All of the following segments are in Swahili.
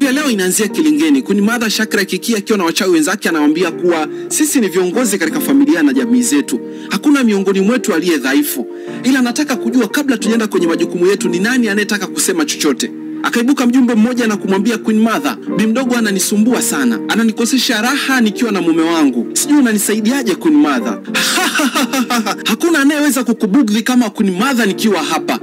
ya leo inaanzia Kilingeni. Queen Mother Shakra Kiki akiwa na wachawi wenzake anawaambia kuwa sisi ni viongozi katika familia na jamii zetu. Hakuna miongoni mwetu aliye dhaifu. Ila nataka kujua kabla tujaenda kwenye majukumu yetu ni nani anayetaka kusema chochote. Akaibuka mjumbe mmoja na kumwambia Queen Mother, bi mdogo ananisumbua sana, ananikosesha raha nikiwa na mume wangu. Sijui unanisaidiaje Queen Mother. Hakuna anayeweza kukubughi kama Queen Mother nikiwa hapa.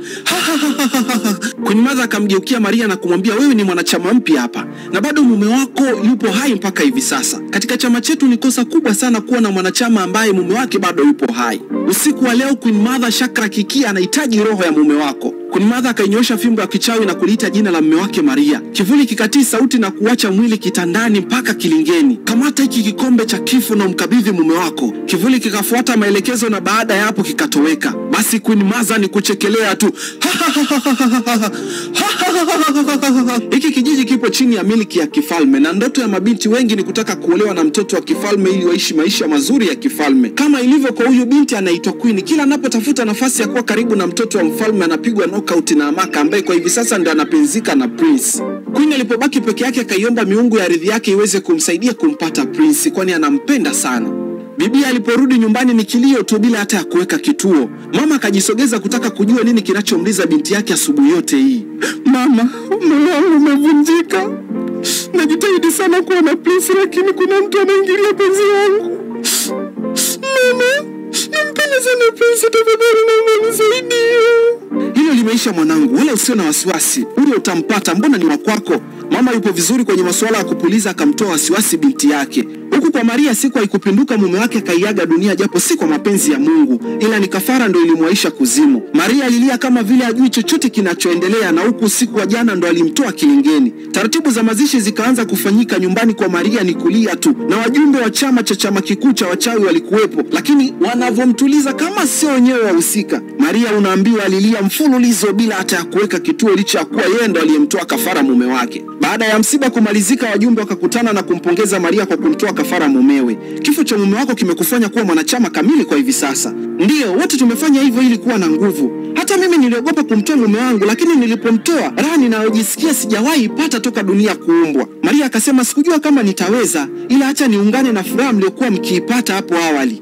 Queen Mother akamgeukia Maria na kumwambia wewe ni mwanachama mpya hapa na bado mume wako yupo hai mpaka hivi sasa. Katika chama chetu ni kosa kubwa sana kuwa na mwanachama ambaye mume wake bado yupo hai. Usiku wa leo Queen Mother Shakra Kiki anahitaji roho ya mume wako. Queen Mother akainyosha fimbo ya kichawi na kuliita jina la mume wake Maria. Kivuli kikatii sauti na kuacha mwili kitandani mpaka Kilingeni. Kamata hiki kikombe cha kifo na umkabidhi mume wako. Kivuli kikafuata maelekezo na baada ya hapo kikatoweka. Basi Queen Mother ni kuchekelea tu. Hiki kijiji kipo chini ya miliki ya kifalme na ndoto ya mabinti wengi ni kutaka kuolewa na mtoto wa kifalme ili waishi maisha mazuri ya kifalme. Kama ilivyo kwa huyu binti anaitwa Queen, kila anapotafuta nafasi ya kuwa karibu na mtoto wa mfalme anapigwa knockout na Amaka ambaye kwa hivi sasa ndo anapenzika na Prince. Queen alipobaki peke yake akaiomba miungu ya ardhi yake iweze kumsaidia kumpata Prince kwani anampenda sana. Bibi aliporudi nyumbani ni kilio tu bila hata ya kuweka kituo. Mama akajisogeza kutaka kujua nini kinachomliza binti yake asubuhi yote hii. Mama, moyo wangu umevunjika. Najitahidi sana kuwa na Prince lakini kuna mtu anaingilia penzi yangu. Mama, nampenda sana Prince, tafadhali naomba unisaidie. Hilo limeisha mwanangu, wala usio na wasiwasi. Ule utampata, mbona ni wa kwako. Mama yupo vizuri kwenye masuala ya kupuliza, akamtoa wasiwasi binti yake. Huku kwa Maria siku haikupinduka mume wake kaiaga dunia, japo si kwa mapenzi ya Mungu, ila ni kafara ndo ilimwaisha kuzimu. Maria alilia kama vile hajui chochote kinachoendelea, na huku usiku wa jana ndo alimtoa Kilingeni. Taratibu za mazishi zikaanza kufanyika nyumbani kwa Maria ni kulia tu, na wajumbe wa chama cha chama kikuu cha wachawi walikuwepo, lakini wanavomtuliza kama sio wenyewe wahusika. Maria unaambiwa alilia mfululizo bila hata ya kuweka kituo, licha ya kuwa yeye ndo aliyemtoa kafara mume wake. Baada ya msiba kumalizika, wajumbe wakakutana na kumpongeza Maria kwa kumtoa kafara mumewe. Kifo cha mume wako kimekufanya kuwa mwanachama kamili kwa hivi sasa. Ndiyo, wote tumefanya hivyo ili kuwa na nguvu. Hata mimi niliogopa kumtoa mume wangu, lakini nilipomtoa, raha ninayojisikia sijawahi ipata toka dunia kuumbwa. Maria akasema sikujua kama nitaweza, ila acha niungane na furaha mliokuwa mkiipata hapo awali.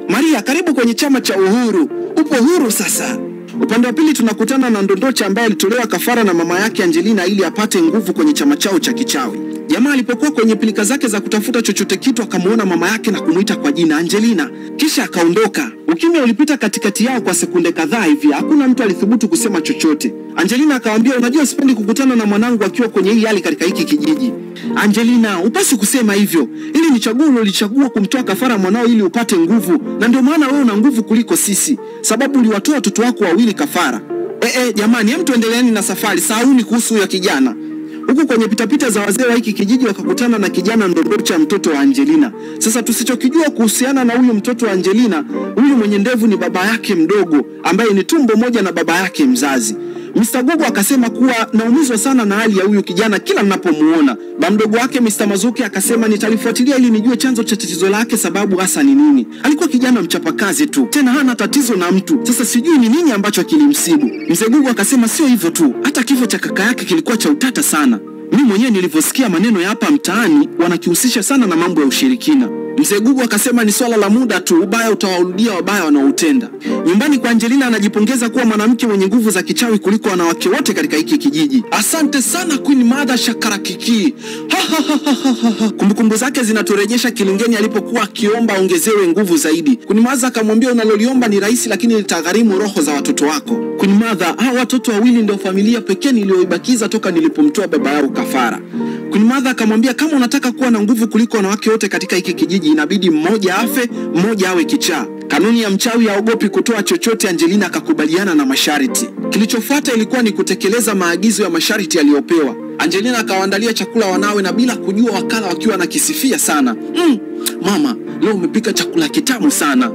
Maria, karibu kwenye chama cha uhuru. Upo huru sasa. Upande wa pili tunakutana na Ndondocha ambaye alitolewa kafara na mama yake Angelina ili apate nguvu kwenye chama chao cha kichawi. Jamaa alipokuwa kwenye pilika zake za kutafuta chochote kitu akamuona mama yake na kumuita kwa jina Angelina. Kisha akaondoka. Ukimya ulipita katikati yao kwa sekunde kadhaa hivi. Hakuna mtu alithubutu kusema chochote. Angelina akamwambia unajua sipendi kukutana na mwanangu akiwa kwenye hii hali katika hiki kijiji. Angelina, upasi kusema hivyo. Ili ni chaguo ulichagua kumtoa kafara mwanao ili upate nguvu, na ndio maana wewe una nguvu kuliko sisi, sababu uliwatoa watoto wako wawili kafara. Jamani, hem tuendeleeni na safari. Sahauni kuhusu huyo kijana. Huku kwenye pitapita za wazee wa hiki kijiji wakakutana na kijana Ndondocha, mtoto wa Angelina. Sasa tusichokijua kuhusiana na huyu mtoto wa Angelina, huyu mwenye ndevu ni baba yake mdogo ambaye ni tumbo moja na baba yake mzazi. Mr. Gugu akasema kuwa naumizwa sana na hali ya huyu kijana kila ninapomuona. Ba mdogo wake Mr. Mazuki akasema nitalifuatilia ili nijue chanzo cha tatizo lake, sababu hasa ni nini. Alikuwa kijana mchapakazi tu, tena hana tatizo na mtu. Sasa sijui ni nini ambacho kilimsibu. Mzee Gugu akasema sio hivyo tu, hata kifo cha kaka yake kilikuwa cha utata sana. Mimi mwenyewe nilivyosikia maneno ya hapa mtaani wanakihusisha sana na mambo ya ushirikina. Mzee Gugu akasema ni swala la muda tu, ubaya utawarudia wabaya wanaoutenda. Nyumbani kwa Angelina anajipongeza kuwa mwanamke mwenye nguvu za kichawi kuliko wanawake wote katika hiki kijiji. Asante sana Queen Mother Shakara Kiki. Kumbukumbu zake zinaturejesha Kilingeni alipokuwa akiomba ongezewe nguvu zaidi. Queen Mother akamwambia unaloliomba ni rahisi lakini litagharimu roho za watoto wako. Queen Mother, hao watoto wawili ndio familia pekee niliyoibakiza toka nilipomtoa baba yao kafara. Queen Mother akamwambia kama unataka kuwa na nguvu kuliko wanawake wote katika hiki kijiji inabidi mmoja afe, mmoja awe kichaa. Kanuni ya mchawi haogopi kutoa chochote. Angelina akakubaliana na masharti. Kilichofuata ilikuwa ni kutekeleza maagizo ya masharti aliyopewa. Angelina akawaandalia chakula wanawe na bila kujua wakala wakiwa na kisifia sana. Mama, leo umepika chakula kitamu sana.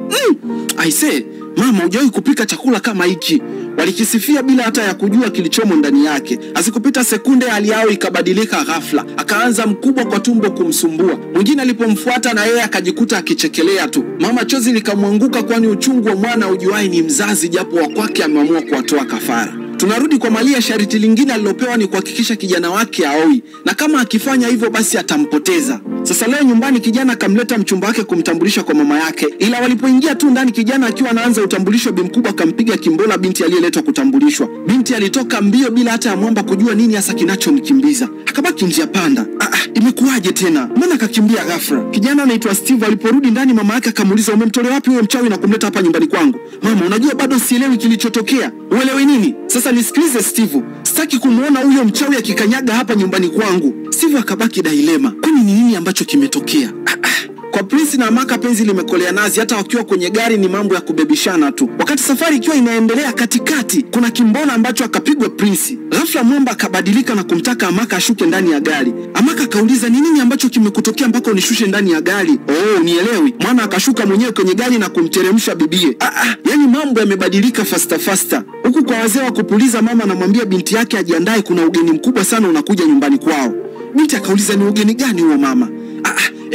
Aise, mama hujawahi kupika chakula kama hiki. Walikisifia bila hata ya kujua kilichomo ndani yake. Hazikupita sekunde hali yao ikabadilika ghafla. Akaanza mkubwa kwa tumbo kumsumbua. Mwingine alipomfuata na yeye akajikuta akichekelea tu. Mama chozi likamwanguka kwani uchungu wa mwana ujuai ni mzazi, japo wa kwake ameamua kuwatoa kafara. Tunarudi kwa Malia, sharti lingine alilopewa ni kuhakikisha kijana wake aoi, na kama akifanya hivyo basi atampoteza. Sasa leo nyumbani kijana akamleta mchumba wake kumtambulisha kwa mama yake, ila walipoingia tu ndani kijana akiwa anaanza utambulisho, bi mkubwa akampiga kimbola binti aliyeletwa kutambulishwa. Binti alitoka mbio bila hata ya mwamba kujua nini hasa kinachomkimbiza, akabaki njia panda. Imekuwaje tena? Mbona akakimbia ghafla? Kijana anaitwa Steve aliporudi ndani mama yake akamuuliza, umemtolea wapi huyo mchawi na kumleta hapa nyumbani kwangu? Mama, unajua bado sielewi kilichotokea. Uelewi nini? Sasa nisikilize Steve, sitaki kumuona huyo mchawi akikanyaga hapa nyumbani kwangu. Steve akabaki dilema, kwani ni nini ambacho kimetokea? Kwa Prince na Amaka penzi limekolea nazi, hata wakiwa kwenye gari ni mambo ya kubebishana tu. Wakati safari ikiwa inaendelea, katikati kuna kimbona ambacho akapigwa Prince. Ghafla mwamba akabadilika na kumtaka Amaka ashuke ndani ya gari. Amaka akauliza, ni nini ambacho kimekutokea mpaka unishushe ndani ya gari? Oh, nielewi. Mwana akashuka mwenyewe kwenye gari na kumteremsha bibie. Yani mambo yamebadilika faster faster. Huku kwa wazee wa kupuliza, mama anamwambia binti yake ajiandae, kuna ugeni mkubwa sana unakuja nyumbani kwao. Binti akauliza, ni ugeni gani huo mama?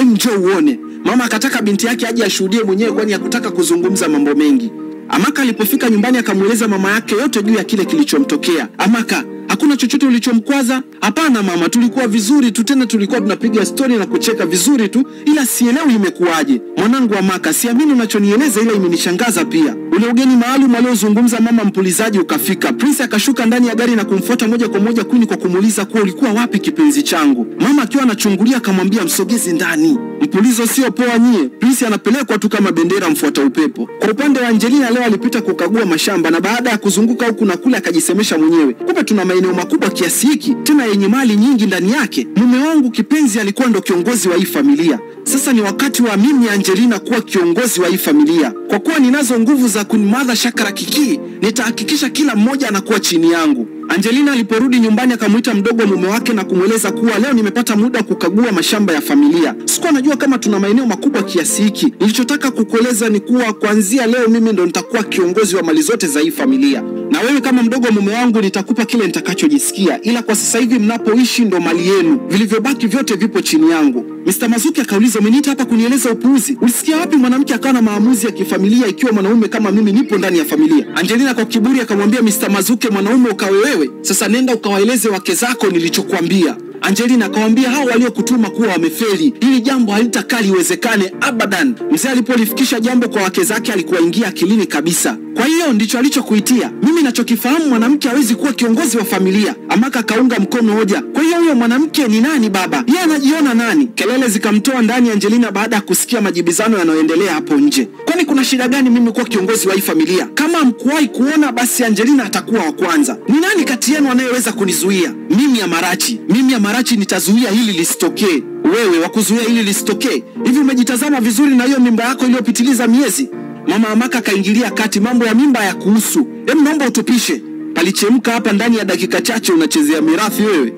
Njoo uone. Mama akataka binti yake aje ashuhudie mwenyewe, kwani hakutaka kuzungumza mambo mengi. Amaka alipofika nyumbani akamueleza mama yake yote juu ya kile kilichomtokea. Amaka, hakuna chochote ulichomkwaza? Hapana mama, tulikuwa vizuri tu, tena tulikuwa tunapiga story na kucheka vizuri tu, ila sielewi imekuwaje. Mwanangu Amaka, siamini unachonieleza, ila imenishangaza pia. Ule ugeni maalum aliozungumza mama mpulizaji ukafika. Prince akashuka ndani ya gari na kumfuata moja kwa moja Queen kwa kumuuliza kuwa ulikuwa wapi kipenzi changu. Mama akiwa anachungulia akamwambia msogeze ndani. Mpulizo sio poa nyie. Prince anapelekwa tu kama bendera mfuata upepo. Kwa upande wa Angelina leo alipita kukagua mashamba, na baada ya kuzunguka huku na kule akajisemesha mwenyewe, kumbe tuna maeneo makubwa kiasi hiki, tena yenye mali nyingi ndani yake. Mume wangu kipenzi alikuwa ndo kiongozi wa hii familia. Sasa ni wakati wa mimi Angelina kuwa kiongozi wa hii familia. Kwa kuwa ninazo nguvu za Queen Shakara Kiki, nitahakikisha kila mmoja anakuwa chini yangu. Angelina aliporudi nyumbani akamuita mdogo mume wake na kumweleza kuwa leo nimepata muda kukagua mashamba ya familia. Sikuwa najua kama tuna maeneo makubwa kiasi hiki. Nilichotaka kukueleza ni kuwa kuanzia leo mimi ndo nitakuwa kiongozi wa mali zote za hii familia. Na wewe kama mdogo mume wangu nitakupa kile nitakachojisikia, ila kwa sasa hivi mnapoishi ndo mali yenu. Vilivyobaki vyote vipo chini yangu. Mr. Mazuki akauliza, umeniita hapa kunieleza upuuzi? Ulisikia wapi mwanamke akawa na maamuzi ya kifamilia ikiwa mwanaume kama mimi nipo ndani ya familia? Angelina kwa kiburi akamwambia Mr. Mazuki, mwanaume ukawe wewe. Sasa nenda ukawaeleze wake zako nilichokuambia. Angelina akamwambia hao waliokutuma kuwa wamefeli. Hili jambo halitakaa liwezekane abadan. Mzee alipolifikisha jambo kwa wake zake alikuwa ingia akilini kabisa. Kwa hiyo ndicho alichokuitia. Mimi ninachokifahamu mwanamke hawezi kuwa kiongozi wa familia. Amaka kaunga mkono hoja. Kwa hiyo huyo mwanamke ni nani baba? Yeye anajiona nani? Kelele zikamtoa ndani Angelina baada ya kusikia majibizano yanayoendelea hapo nje. Kwani kuna shida gani mimi kuwa kiongozi wa hii familia? Kama mkuwahi kuona basi Angelina atakuwa wa kwanza. Ni nani kati yenu anayeweza kunizuia? Mimi Amarachi. Mimi Amarachi nitazuia hili lisitokee. Wewe wakuzuia hili lisitokee? Hivi umejitazama vizuri na hiyo mimba yako iliyopitiliza miezi? Mama Amaka kaingilia kati, mambo ya mimba ya kuhusu. Hem, naomba utupishe. Palichemka hapa ndani ya dakika chache, unachezea mirathi wewe.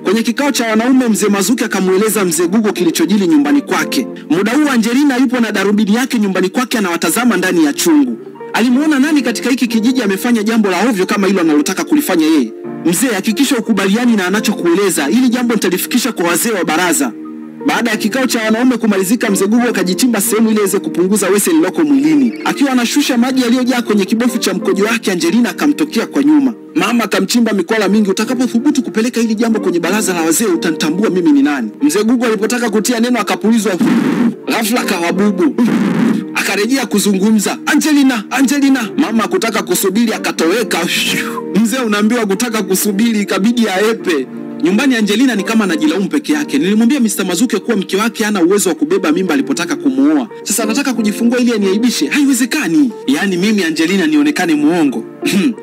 Kwenye kikao cha wanaume mzee Mazuki akamueleza mzee Gugo kilichojili nyumbani kwake. Muda huu Angelina yupo na darubini yake nyumbani kwake anawatazama ndani ya chungu. Alimuona nani katika hiki kijiji amefanya jambo la ovyo kama hilo analotaka kulifanya yeye? Mzee, hakikisha ukubaliani na anachokueleza. Hili jambo nitalifikisha kwa wazee wa baraza. Baada ya kikao cha wanaume kumalizika, mzee Gugu akajichimba sehemu ili aweze kupunguza wese liloko mwilini. Akiwa anashusha maji yaliyojaa kwenye kibofu cha mkojo wake, Angelina akamtokea kwa nyuma. Mama akamchimba mikola mingi, utakapothubutu kupeleka hili jambo kwenye baraza la wazee utanitambua mimi ni nani. Mzee Gugu alipotaka kutia neno akapulizwa ghafla kawabubu. Akarejea kuzungumza, Angelina, Angelina. Mama kutaka kusubiri akatoweka. Mzee unaambiwa kutaka kusubiri ikabidi aepe. Nyumbani Angelina ni kama anajilaumu peke yake. Nilimwambia Mr. Mazuke kuwa mke wake hana uwezo wa kubeba mimba alipotaka kumuoa. Sasa anataka kujifungua ili aniaibishe. Haiwezekani. Yaani mimi Angelina nionekane muongo.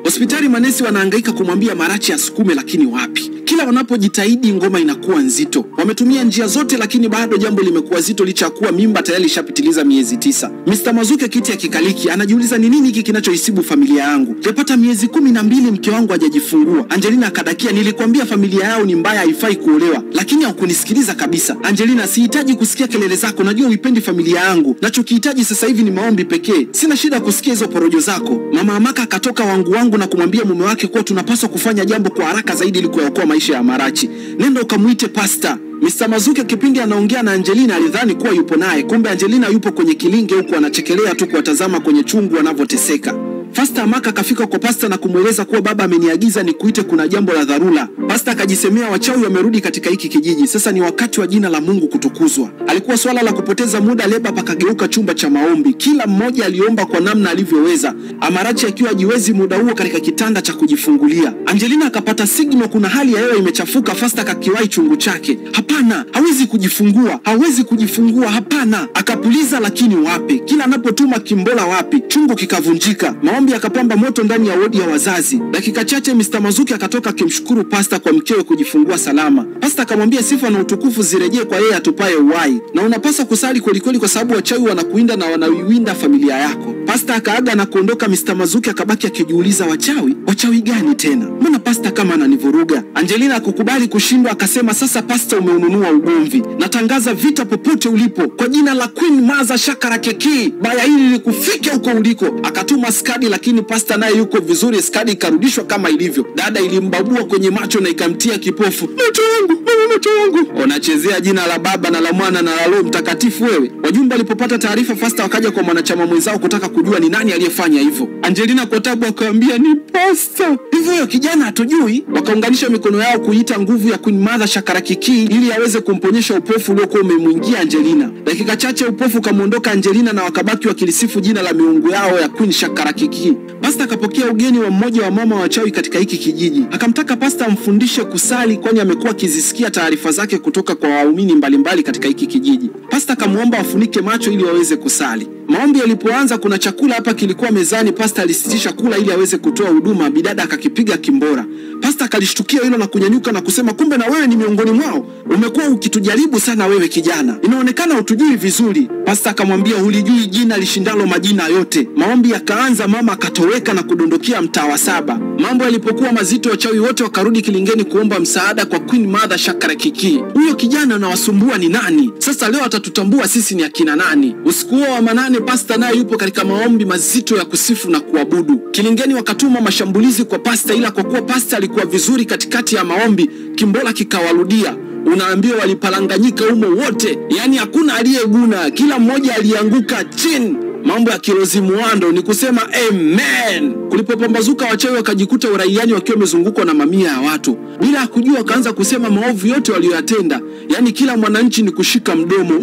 Hospitali manesi wanahangaika kumwambia Marachi asukume, lakini wapi? Kila wanapojitahidi ngoma inakuwa nzito. Wametumia njia zote lakini bado jambo limekuwa zito licha kuwa mimba tayari ishapitiliza miezi 9. Mr. Mazuke kiti ya kikaliki anajiuliza ni nini hiki kinachoisibu familia yangu. Yapata miezi 12 mke wangu hajajifungua. Angelina akadakia, nilikwambia familia yao ni mbaya, haifai kuolewa, lakini haukunisikiliza kabisa. Angelina, sihitaji kusikia kelele zako, najua uipendi familia yangu. Nachokihitaji sasa hivi ni maombi pekee. Sina shida kusikia hizo porojo zako. Mama Amaka akatoka wangu wangu na kumwambia mume wake kuwa tunapaswa kufanya jambo kwa haraka zaidi ili kuokoa maisha ya Marachi. Nenda ukamuite pasta. Mr. Mazuke kipindi anaongea na Angelina alidhani kuwa yupo naye, kumbe Angelina yupo kwenye kilinge huku anachekelea tu kuwatazama kwenye chungu wanavyoteseka. Fasta Amaka akafika kwa pasta na kumweleza kuwa baba ameniagiza nikuite, kuna jambo la dharura. Pasta akajisemea wachawi wamerudi katika hiki kijiji, sasa ni wakati wa jina la Mungu kutukuzwa. Alikuwa swala la kupoteza muda, leba pakageuka chumba cha maombi. Kila mmoja aliomba kwa namna alivyoweza, Amarachi akiwa hajiwezi muda huo katika kitanda cha kujifungulia. Angelina akapata signal kuna hali ya hewa imechafuka. Fasta akakiwahi chungu chake. Hapana, hawezi kujifungua, hawezi kujifungua, hapana. Akapuliza, lakini wapi? Kila anapotuma kimbola wapi? Chungu kikavunjika. Maombi akapamba moto ndani ya wodi ya wazazi. Dakika chache Mr. Mazuki akatoka akimshukuru pasta kwa mkewe kujifungua salama. Pasta akamwambia sifa na utukufu zirejee kwa yeye atupaye uhai, na unapaswa kusali kweli kweli kwa sababu wachawi wanakuinda na wanaiwinda familia yako. Pasta akaaga na kuondoka. Mr. Mazuki akabaki akijiuliza, wachawi? Wachawi gani tena? Mbona pasta kama ananivuruga? Angelina akukubali kushindwa, akasema sasa pasta umeununua ugomvi. Natangaza vita popote ulipo kwa jina la Queen Maza Shakara Keki, baya hili likufike huko uliko. Akatuma skadi, lakini pasta naye yuko vizuri. Skadi ikarudishwa kama ilivyo. Dada ilimbabua kwenye macho na ikamtia kipofu. Macho yangu, mama, macho yangu. Unachezea jina la Baba na la Mwana na la Roho Mtakatifu wewe. Wajumbe walipopata taarifa Fasta wakaja kwa mwanachama mwenzao kutaka kujua ni nani aliyefanya hivyo. Angelina kwa tabu akamwambia ni pasta. Hivyo huyo kijana hatujui. Wakaunganisha mikono yao kuita nguvu ya Queen Mother Shakara Kiki ili aweze kumponyesha upofu uliokuwa umemuingia Angelina. Dakika chache upofu kamuondoka Angelina na wakabaki wakilisifu jina la miungu yao ya Queen Shakara Kiki. Pasta akapokea ugeni wa mmoja wa mama wachawi katika hiki kijiji. Akamtaka pasta amfundishe kusali, kwani amekuwa akizisikia taarifa zake kutoka kwa waumini mbalimbali katika hiki kijiji. Pasta akamuomba afunike macho ili waweze kusali. Maombi yalipoanza, kuna chakula hapa kilikuwa mezani. Pasta alisitisha kula ili aweze kutoa huduma. Bidada akakipiga kimbora. Pasta akalishtukia hilo na kunyanyuka na kusema, kumbe na wewe ni miongoni mwao. Umekuwa ukitujaribu sana wewe kijana, inaonekana utujui vizuri. Pasta akamwambia hulijui jina lishindalo majina yote. Maombi yakaanza, mama akatoweka na kudondokea mtaa wa 7. Mambo yalipokuwa mazito, wachawi wote wakarudi kilingeni kuomba msaada kwa Queen Mother Shakara Kiki. Huyo kijana anawasumbua ni nani? Sasa leo atatutambua sisi ni akina nani? Usiku wa manane, pasta naye yupo katika maombi mazito ya kusifu na kuabudu. Kilingeni wakatuma mashambulizi kwa pasta, ila kwa kuwa pasta alikuwa vizuri katikati ya maombi, kimbola kikawarudia. Unaambiwa walipalanganyika humo wote, yani hakuna aliyeguna, kila mmoja alianguka chini. Mambo ya Kirozi Muando ni kusema amen. Kulipopambazuka, wachawi wakajikuta uraiani wakiwa wamezungukwa na mamia ya watu. Bila kujua wakaanza kusema maovu yote walioyatenda. Yani kila mwananchi ni kushika mdomo.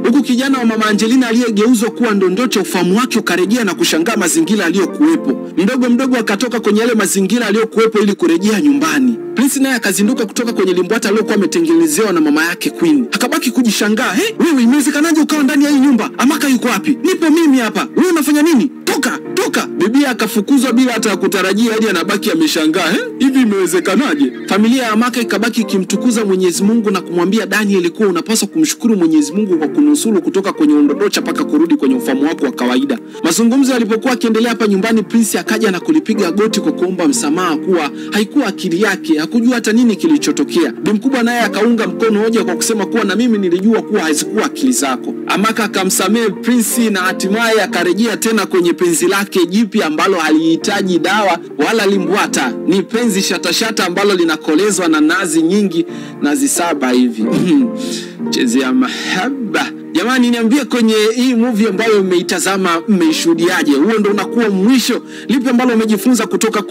Huku kijana wa mama Angelina aliyegeuzwa kuwa ndondocha, ufahamu wake ukarejea na kushangaa mazingira aliyokuwepo. Mdogo mdogo akatoka kwenye yale mazingira aliyokuwepo ili kurejea nyumbani. Prince naye akazinduka kutoka kwenye limbwata aliyokuwa ametengenezewa na mama yake Queen. Akabaki kujishangaa, "Hey, wewe imewezekanaje ukawa ndani ya hii nyumba? Amaka yuko wapi? Nipo mimi hapa. Wewe unafanya nini? Toka, toka." Bibi akafukuzwa bila hata kutarajia, hadi anabaki ameshangaa, "Eh, hivi imewezekanaje?" Familia ya Amaka ikabaki ikimtukuza Mwenyezi Mungu na kumwambia Daniel kuwa unapaswa kumshukuru Mwenyezi Mungu kwa kunusuru kutoka kwenye undondocha paka kurudi kwenye ufahamu wako wa kawaida. Mazungumzo yalipokuwa yakiendelea hapa nyumbani, Prince akaja na kulipiga goti kwa kuomba msamaha kuwa haikuwa akili yake, hakujua hata nini kilichotokea. Bi mkubwa naye akaunga mkono hoja kwa kusema kuwa na mimi nilijua kuwa hazikuwa akili zako. Amaka akamsamehe Prince na hatimaye akarejea tena kwenye penzi lake jipya ambalo halihitaji dawa wala limbwata. Ni penzi shatashata ambalo linakolezwa na nazi nyingi, nazi 7 hivi. Chezea mahaba. Jamani, niambie kwenye hii movie ambayo umeitazama mmeishuhudiaje? Huo ndo unakuwa mwisho. Lipi ambalo umejifunza kutoka